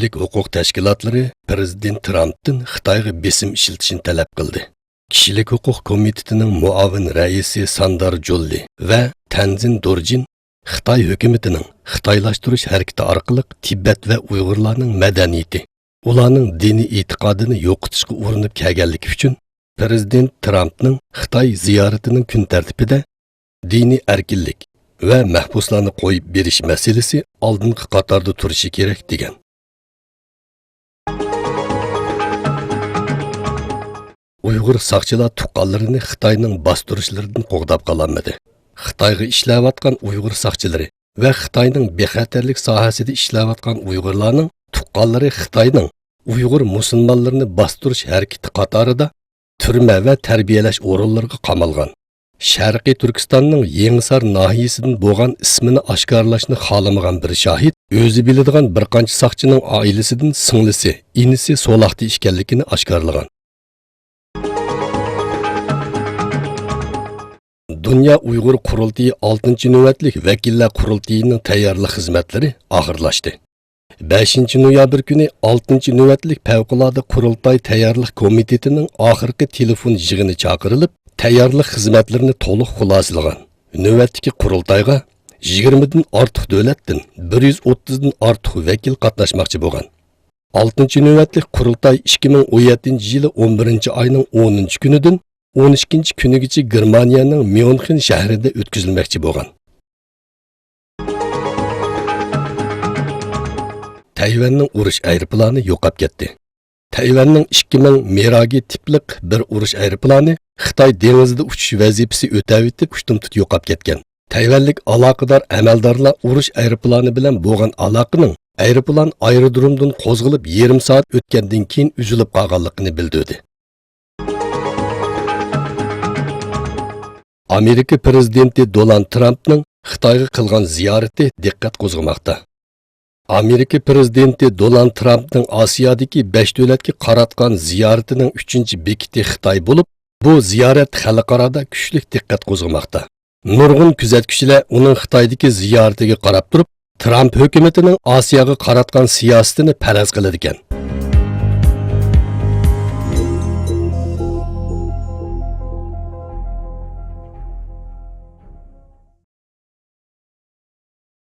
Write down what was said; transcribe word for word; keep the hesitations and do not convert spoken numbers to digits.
كىشىلىك ھوقۇق تەشكىلاتلىرى پىرېزىدېنت ترامپتىن خىتايغا بېسىم ئىشلىتىشنى تەلەپ قىلدى. كىشىلىك ھوقۇق كومىتېتىنىڭ مۇئاۋىن رەئىسى ساندار جوللى ۋە تەنزىن دورجىن خىتاي ھۆكۈمىتىنىڭ خىتايلاشتۇرۇش ھەرىكىتى ئارقىلىق تىبەت ۋە ئۇيغۇرلارنىڭ مەدەنىيىتى، ئۇلارنىڭ دىنىي ئېتىقادىنى يوقىتىشقا ئۇرۇنۇپ كەلگەنلىكى ئۈچۈن پىرېزىدېنت ترامپنىڭ خىتاي زىيارىتىنىڭ كۈن تەرتىپىدە دىنىي ئەركىنلىك ۋە مەھبۇسلارنى قويۇپ بېرىش مەسىلىسى ئالدىنقى قاتاردا تۇرۇشى كېرەك، دېگەن. ئۇيغۇر ساقچىلار تۇغقانلىرىنى خىتاينىڭ باستۇرۇشلىرىدىن قوغداپ قالالمىدى. خىتايغا ئىشلەۋاتقان ئۇيغۇر ساقچىلىرى ۋە خىتاينىڭ بىخەتەرلىك ساھەسىدە ئىشلەۋاتقان ئۇيغۇرلارنىڭ تۇغقانلىرى خىتاينىڭ ئۇيغۇر مۇسۇلمانلىرىنى باستۇرۇش ھەرىكىتى قاتارىدا تۈرمە ۋە تەربىيەلەش ئورۇنلىرىغا قامالغان. شەرقىي تۈركىستاننىڭ يېڭىسار ناھىيەسىدىن بولغان ئىسمىنى ئاشكارىلاشنى خالىمىغان بىر شاھىت ئۆزى بىلىدىغان بىر قانچە ساقچىنىڭ ئائىلىسىدىن سىڭلىسى، ئىنىسى سولاقتا ئىكەنلىكىنى ئاشكارىلىغان. دۇنيا ئۇيغۇر قۇرۇلتىيى ئالتىنچى نۆۋەتلىك ۋەكىللەر قۇرۇلتىيىنىڭ تەييارلىق خىزمەتلىرى ئاخىرلاشتى. بەشىنچى نويابىر كۈنى ئالتىنچى نۆۋەتلىك پەۋقۇلئاددە قۇرۇلتاي تەييارلىق كومىتېتىنىڭ ئاخىرقى تېلېفون يىغىنى چاقىرىلىپ، تەييارلىق خىزمەتلىرىنى تولۇق خۇلاسىلىغان. نۆۋەتتىكى قۇرۇلتايغا يىگىرمىدىن ئارتۇق دۆلەتتىن بىر يۈز ئوتتۇزدىن ئارتۇق ۋەكىل قاتناشماقچى بولغان. ئالتىنچى نۆۋەتلىك قۇرۇلتاي ئىككى مىڭ ئون يەتتىنچى يىلى ئون بىرىنچى ئاينىڭ ئونىنچى كۈنىدىن ئون ئىككىنچى كۈنىگىچە گېرمانىيەنىڭ ميۇنخېن شەھىرىدە ئۆتكۈزۈلمەكچى بولغان. تەيۋەننىڭ ئۇرۇش ئايروپىلانى يوقاپ كەتتى. تەيۋەننىڭ ئىككى مىڭ مىراگې تىپلىق بىر ئۇرۇش ئايروپىلانى خىتاي دېڭىزىدا ئۇچۇش ۋەزىپىسى ئۆتەۋېتىپ، ئۇشتۇمتۇت يوقاپ كەتكەن. تەيۋەنلىك ئالاقىدار ئەمەلدارلار ئۇرۇش ئايروپىلانى بىلەن بولغان ئالاقىنىڭ ئايروپىلان ئايرودرومدىن قوزغىلىپ يېرىم سائەت ئۆتكەندىن كېيىن ئۈزۈلۈپ قالغانلىقىنى بىلدۈردى. ئامېرىكا پىرېزىدېنتى دونالد ترامپنىڭ خىتايغا قىلغان زىيارىتى دىققەت قوزغىماقتا. ئامېرىكا پىرېزىدېنتى دونالد ترامپنىڭ ئاسىيادىكى بەش دۆلەتكە قاراتقان زىيارىتىنىڭ ئۈچىنچى بېكىتى خىتاي بولۇپ، بۇ زىيارەت خەلقئارادا كۈچلۈك دىققەت قوزغىماقتا. نۇرغۇن كۆزەتكۈچىلەر ئۇنىڭ خىتايدىكى زىيارىتىگە قاراپ تۇرۇپ، ترامپ ھۆكۈمىتىنىڭ ئاسىياغا قاراتقان سىياسىتىنى پەرەز قىلىدىكەن.